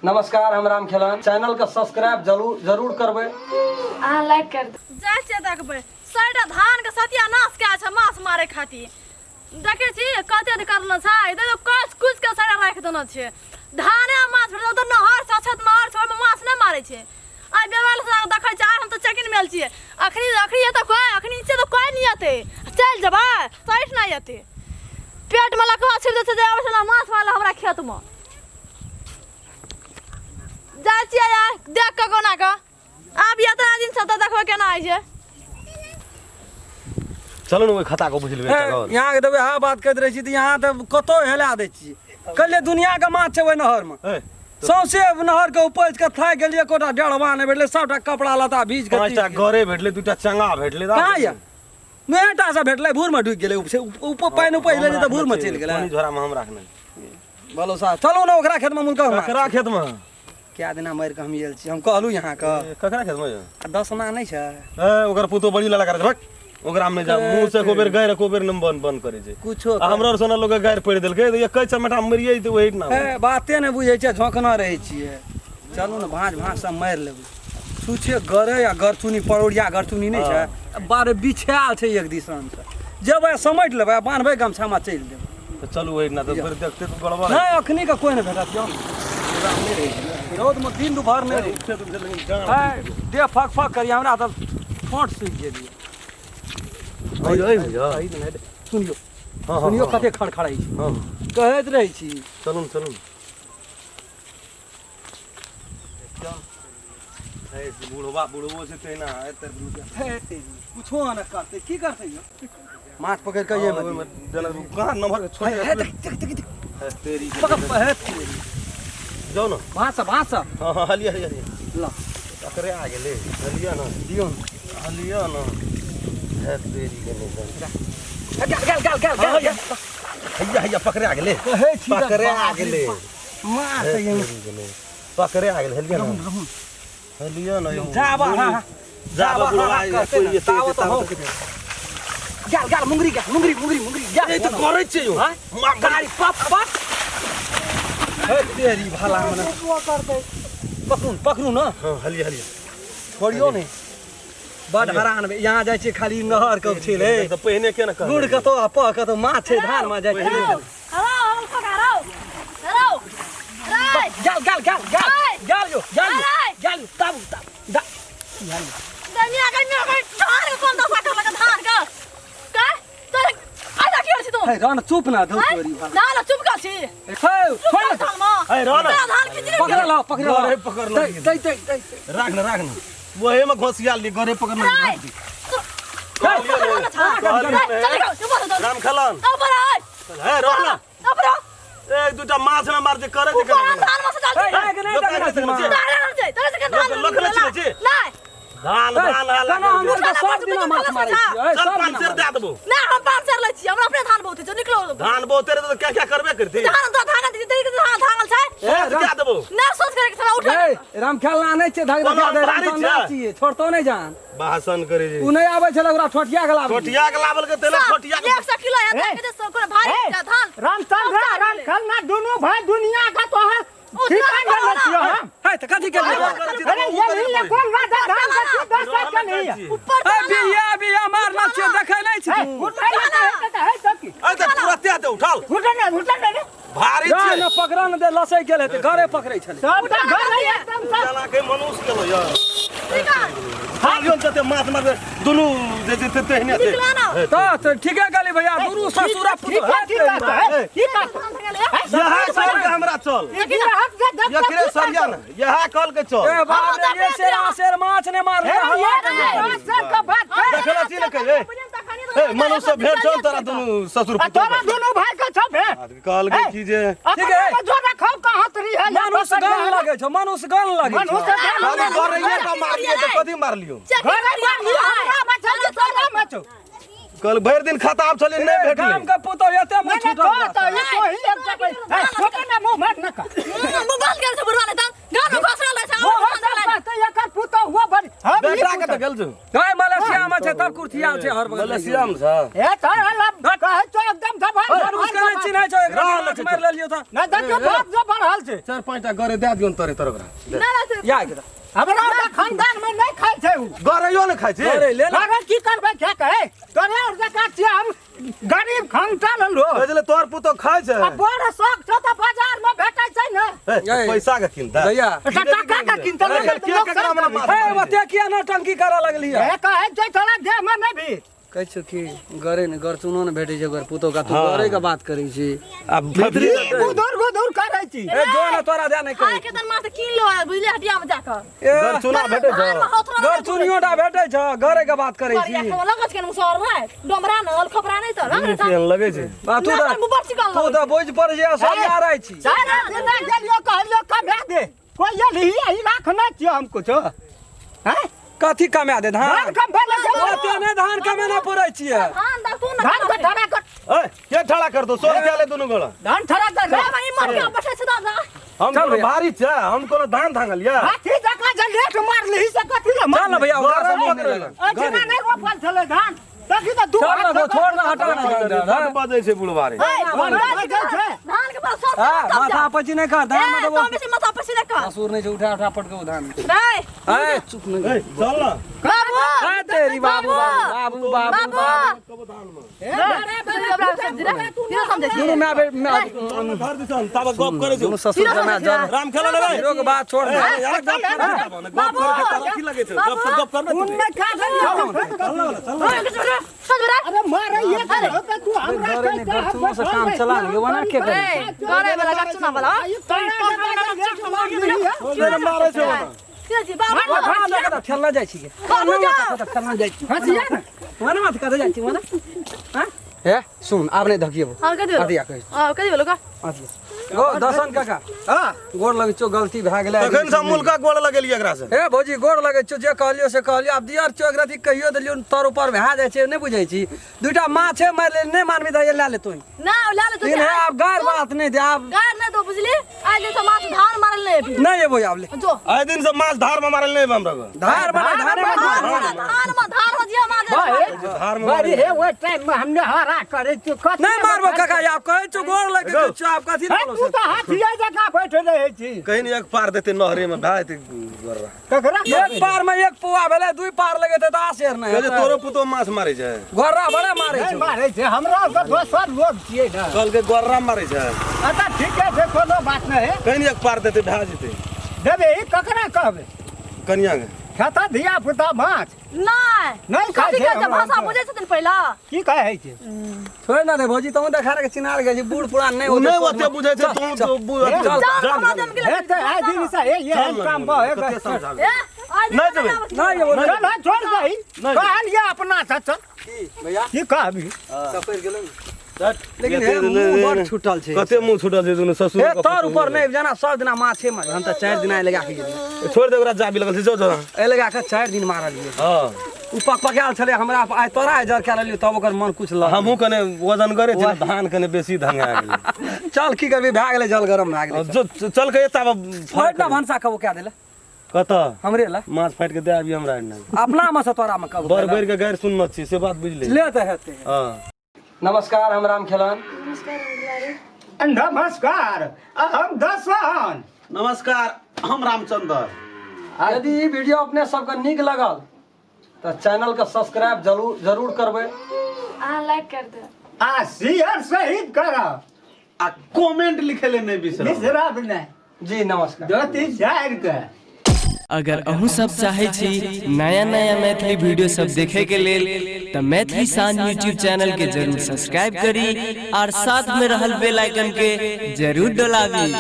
नमस्कार, हम राम खेलन। चैनल के सब्सक्राइब जरूर जरूर करबै। अहाँ लाइक कर दू। जाइ छियै देखबै सैटा धान के सत्यानाश कए छै माछ मारे खातिर। देखै छी कते ने करलो छै, देखियौ कच कुच के सैटा राखि देने छै। धाने आ माछ भेटल तऽ नहर छै, अछैत नहर छै, ओहिमे माछ नहि मारै छै। आइ बेवाल से देखै छै, आइ हम तऽ चेकिन मेल छियै। अखनी अखनी एतऽ कोइ अखनी छै तऽ कोइ नहि एतै, चलि जेबै सठि नहि एतै। पेटमे लकवा छिप दै छै जे आबै छलै माछ मारले हमरा खेतमे। जाइ छियै आइ देख कऽ कोना कऽ आब एतना दिन से तऽ देखबै केना होइ छै। चलू ने ओहि खाता को बुझि लेबै एकटा गल। यहाँ के तऽ वएह बात कहैत रहै छी तऽ यहाँ तऽ कतौ हेला दै छियै। कहलियै दुनिया के माछ छै ओहि नहर मे, हे, सौंसे नहर के उपैज के थाकि गेलियै, एकोटा डेढ़वा नहि भेटलै, सबटा कपड़ा लत्ता भीज के 5टा गरे भेटलै, 2टा चंगा भेटलै। कहाँ यऽ? नोएटा से भेटलै, भूर में डूबि गेलै, पानि उपैज लेलै तऽ भूर में चलि गेलै। पानि झोरा में हम राखने। बोलो साहब, चलू ने ओकरा खेत में मुलका। ककरा खेत में? क्या दिना मरि के हम आयल छी, हम कहलहुँ यहाँ के। ए, ककरा खेत में यौ? आ दसना नहि छै? ए, ओकर पुतो बड़ी लड़ा करे छै, भक। ओकरा हम नहि जाब, मुँह से एको बेर गारि एको बेर नहि बंद बंद करै छै। कुछो आ हमरा सोना लोग गारि पड़ि देलकै तऽ एकै चमेटा मरियै तऽ ओहि ना। ए, बाते नहि बुझै छै, झोंकना रहै छियै। चलू ने भाँज भाँज सब मारि लेबै। छुछे गरै आ गरचुनी, परोड़िया गरचुनी नहि छै, बारे बिछायल छै एक दिसन से। जेबै समेट लेबै आ बान्हबै गमछामे चलि देबै। तऽ चलू ओहि ना तऽ फेर देखते तऽ गड़बड़। नहि, अखनी के कोइ नहि भेटत यौ। नहि रहै छै रौदमे दिन दुपहर नहि रहै छै। है, देह फक फक करिए, हमरा तऽ ठोंठ सुखि गेलियै। सुनियौ हँ, सुनियौ हँ, कते खड़खड़ाइ छै। हँ, कहैत रहै छी। चलू ने, चलू ने। हे, बुढ़वा बुढ़बो छै तहिना एते हे, तेरी, कुछो ने करतै, की करतै यौ? माछ पकड़ि कऽ ये ओहिमे देलक कहाँ नम्बर के छोड़। हे, देख देख देख देख। हे, तेरी के। पकड़, हे तेरी। जाउ ने। भाँस भाँस। हँ हँ, हलिया हलिया हलिया। ल पकड़े आ गेलै, हलिया ने। दियौ ने। हलिया ने। हे तेरी के नहि जान। हे, गेल गेल गेल गेल गेल गेल। हैया हैया, पकड़े आ गेलै। कहै छी तऽ पकड़े आ बाप रे गेलै। बाप। माछ हे एहिमे। तेरी के नहि। पकड़े आ गेलै, हलिया ने। हलिया ने यौ। जाबा हाँ हाँ। जाबा बुढ़वा करतै ने, कोइ ताबत ताबत हौक देबै। गेल गेल मुंगरी गेल, मुंगरी मुंगरी मुंगरी गेल। ई तऽ करै छियै यौ। हाँ? गाड़ी पप पप। हे तेरी भला मने। पकड़ू ने, पकड़ू ने। हँ, हलिया हलिया। छोड़ियौ ने। बड हरान भेल। यहाँ जाइ छियै खाली नहर के छै रे। तऽ पहिने के ने कहने गुड़ कतौ आ पह कतौ माछ छै धार में जाइ छियै। रौ रौ पकड़ा रौ रौ रै। गेल गेल गेल गेल गेल यो गेल यो अरे! गेल यो, ताबू ताबू दा। दुनिया के मिया के धान के कोन दशा करलक धान के का तोरे आइ की छी तू? हे रन चुप ना धौ आँय? तोरी भला। ना ना, चुप कर छी। हे छोड़ चुप कर धान में। हे, रह ना। तोरा धान खिचड़ी पकड़ लो पकड़ लो। घरे पकड़ लो। दे दे दे दे। राख ने, राख ने, ओहे में घोसिया ली, घरे पकड़ ली। रै, चल जाओ, चुप हो जाओ। राम खेलन। ऊपर आय। हे रह ना। ऊपर आओ। एक दूटा माछ ना मार जे करे जे ऊपर आ, धान में से चल। हे, हे, नहि लोक देखने नहि छी देखने माछ। छी। धान छै तोरा से धान। लोक नहि चिन्है छी। नहीं। धान धान हाला। केना हम आरके सब दिना माछ मारै छियै, चल सब 5 दिना सेर दए देबो। ना, हम 5 सेर लै छी, हमरा अपने धान बहुत छै, निकलो। धान बहुते रहे तऽ क्या क्या करबे करती? धान तो धान दीदी के धान धांगल छै। ए, सोच दए देबो। ना सोच करे के थोड़ा उठा। ए, राम खेलना नहि छै, धक कोनो धका दे राम भारी चंदा छै। छियै, छोड़तो नहि जान। भाषण करे जे उ नहि आबै छलै, ओकरा ठोठिया के लाबै। छोटिया के लावल के तेल छोटिया के 100 किलो है के जे सौ कोन भारी ए, छै धान। रामचंद्र राम खेलना दुनू भाई दुनिया का तो है ओ, ठिकान चला, जाने छियो हम। हे तऽ कथी के लिए? अरे ये नहीं ये कौन राजा धान के तू दस साल के नहीं है। ऊपर ए, बिया बिया मारना छियै, देखै नहि छी हे, तू? उठा ले तो है तो है तो की। ए तऽ तुरते दे उठाल। उठा ने, उठा ने रे। भारी जा छै। ने पकड़ा ने दे, लसै गेल हेतै, घरे पकड़ै छलै। सब तो घर है एकदम सब। जना के मनुष्य केलो यार। निकाल। हालियो जते माछ मारबे दुनू जे जे तेहने छै। निकला ना। तऽ ठीके कहली भैया, दुनू ससुरा ठीक पुतोह। है, ठीक है, तो है, ठीक है। यह चल के हमरा चल। ये गिरहत से दस एकरे साल सरिया ने यह कल के चल। ए बाप रे, एक सेर आसेर माछ ने मारले। हे, ये दस साल का बात है। देखला छी ने कहे ए मनुष्य भेट छौ तोरा दुनू ससुर आ पुतोह तोरा दुनू भाई के छौ भेंट। कहल के की जे ठीक है। जो रखौ कहाँ तरी है। मनुष्य गन लगे छौ, मनुष्य गन लगे छौ। मनुष्य गन खाली गरैया टा मारलियै तऽ कथी मारलियौ? घरे मार लियो, हमरा बचल जे तोरा बचो। कल भरि दिन खताब छलै नहि ए, भेटलै। गाम के पुतोह एते मुँह नहीं छूटल तो रहतै। तो ये तो ही एक जगह ए छोटे ना मुंह मार न का। मुंह बंद कर छै बुढ़वा, नहीं तऽ गाम में घोसरा लै छै। वो हो सकता तो एकर पुतो हुआ बड़ी हम ई बेटा के पुतोह। तऽ गेल छौ। गाय मलेशिया में छै तब कुर्थिया छै हर बगल। मलेशिया में छै। ए तो अलब कहे तो एकदम जबान मनुष्य के नहि चिन्है छौ, एकरा राह माछ लगे मारि लेलियौ तऽ। नहीं तो जो बाप जो बढ़ल छै। 4-5 टा गरे दए दियौन तोरे तोर ओकरा। ना ना। या एकरा। हमरा ओतऽ खानदान में नहीं खाइ छै उ। गरैयो ने खाइ छै। गरे ले ना। गरे की करबै खा के? तोरे और जकाँ छियै हम गरीब खंगटल लोग। बुझले तोर पुतो खाइ छै। आ बड़ शौक छौ तऽ बाजार में भेटै छै ने। ए, पैसा के किनता। भैया। तऽ टका के किनतै अरे, नहि तऽ के लोक केकरा सब मने माछ हे ओते किया नौटंकी करऽ लगली हे कहै छै तोरा देह में नहि भी। कहै छौ कि गरे ने गरचुनो ने भेटै छै ओकर पुतोह का, तू गरे के बात करै छी। आ भीतरी ई गुदुर गुदुर करै छी। ए जो ना तोरा दे नहि खाय कहै। के तन माछ कीन लो बुझली हटिया में जाकर। ए गरचुना भेटै छै। गरचुनियो टा भेटै छ, गरे के बात करै छी। लगत के मुसर रे डोमरा न खपरा नहीं तो लग केहन लगै छै। बा तू ना, तऽ मुँह पर चिकन तू लगै तऽ बोझ पर जे सब आ रहै छी। सारा दिन गेलियो कहलियो कमा दे, कोई एलही एही राखने छियो हम कुछो। हैं? कथी कमा दे? धान धान कमबै लए गेलियो। ओते नहि धान कमेना पुरै छियै। धान दा तू ना धान के ठड़ा कर। ए के ठड़ा कर दो 100 रुपया ले दुनू गोला। धान ठड़ा कर। रे भाई मर के बैठे छै दादा। हम चल कोनो भैया। भारी छै, हम कोनो धान धांगल या। हाथी जकाँ जे लेट मारलही से कथी लए चल ना भैया, ओकरा गरे से मुँह नहि पकड़े लगल। अहिठिना नहि रोपल छलै धान। तखी तऽ दू चल हाथ ना, सँ छोड़ ना, हटा ना। बड बजै छै बुढ़वा रे। बजै छै। धान के पास सब हां, माथा पची नहि कर, धान ए में तो देबो। बेसी माथा पसी न कर। ससुर नहि छै, उठा उठा पटके ओ धान। रे ए चुप नहि। ए चल ना। बाबू ए तेरी बाबू बाबू बाबू बाबू। दुनू माय बे घर दिसन तब गप करै दुनू छौ। ससुर के माय जर। राम खेला ले रे। हीरो के बात छोड़ दे। यार गप कर ना, गप करे के तोरा की लगै छै? गप गप कर ना तू। उनमे का भेलियो? अरे मारे ये के तू हमरा गरे नहि गरचुनो से काम चला ने ओना के करै तोरे मारै छै ओना। धान लऽ के तऽ ठेलना जाइ छी। ठेलना जाइ छी। हँसिया ने। ओना मत कतऽ जाइ छी ओना? हां? हे सुन, आब नहि धकिएबो। अथिया कहै अथिया। गो दर्शन काका। हां, गोर लगै छौ, गलती भए गेलै। तखन से मुलका गोड़ लगेलियै एकरा से। हे भौजी गोर लगै छौ, जे कहलियो से कहलियो। आब दियर छौ एकरा कहियो देलियो तर ऊपर भए जाइ छै, नहि बुझै छी। दूटा माछे मारि ले, नहि मानबी तऽ लए ले तों। लेकिन हे आब गारि बात नहि दे आब। नहि एबो आब ले। आइ दिन से माछ धार में मारल नहि हमरा के। धार बना धारे में धार में बड़ी हे ओहि टाइम में हमने हरा करै छियो। नहि मारबो काका, आब कहै छौ गोर लगै छौ, आब कथी हे तू तऽ हाथिये जकाँ बैठ रहै छी। कहीं ने एक पार देते नहरे में भए जेतै गोर्रा। ककरा एक पार में एक पुआ भेलै, दुई पार लगेतै तऽ आसेर नहि कहै छै हेतै। तोरो पुतो माछ मारै छै। गोर्रा बड़ा मारै नहि छै। मारै छै, हमरा तऽ दोसर लोग छियै ने। कहलकै गोर्रा मारै छै। अच्छा ठीके छै, कोनो बात नहि। कहीं ने एक पार देते भए जेतै। देबै ककरा कहबै? कनिया के। खेता धिया पुता माछ नहि खाइ छै हमरा भाषा आरके। बुझै छथिन पहिला। की कहै छै? छोड़ ना रे भौजी, तहूँ देखा के चिनार गेल छी, बूढ़ पुरान नहि ओ होतै। नहि ओते बुझै छै, तू तो चल, हे तऽ आइ दिन से हे एहन काम भऽ कते समझाबै। नहि जेबै। नहि एबो। चल हँ, छोड़ दही। नहि। कहलियै अपना से चल। की भैया की कहबी? सपरि गेलै ने। लेकिन हे मुँह बड़ छूटल छै। कते मुँह छूटल छै दुनू ससुर हे के तर पुतोह। ऊपर नहि जेना सब दिना माछे मारे, हम तऽ 4 दिना लगा के गेलियै। छोड़ दे ओकरा, जाबी लगल छै, जो जो। एहि लगा के 4 दिन मारलियै। हां, ओ पक पकायल छलै हमरा, आइ तोरा जर कए लेलियै तब ओकर मन कुछ लग। हमहूँ कने वजन करे छै, धान कने बेसी धंगा गेलै। चल की करबी, भए गेलै, जल गरम भए गेलै। जो चल के एता फाटि ना भनसा कबो कए देले कतऽ हमरे ला। माछ फाटि के दे आबी हमरा एने। अपना में से तोरा में कबो बर बैर के गैर सुनने छी से बात बुझली ले तऽ हेतै। हां। नमस्कार, हम राम खेलन। नमस्कार, हम दसन। नमस्कार, हम रामचंद्र। यदि ई वीडियो अपने सबके नीक लगल तऽ चैनल के सब्सक्राइब जरूर जरूर करबै। अहाँ लाइक कर दे आ शेयर सहित करब आ कमेंट लिखे ले नहीं बिसरब। बिसरब नहि। जी नमस्कार। धोती झाड़ि कऽ। अगर अहूँ सब चाहे छी नया नया मैथिली वीडियो सब देखे के लेल त मैथिली शान यूट्यूब चैनल के जरूर सब्सक्राइब करी और साथ में रहल बेल आइकन के जरूर दबावी।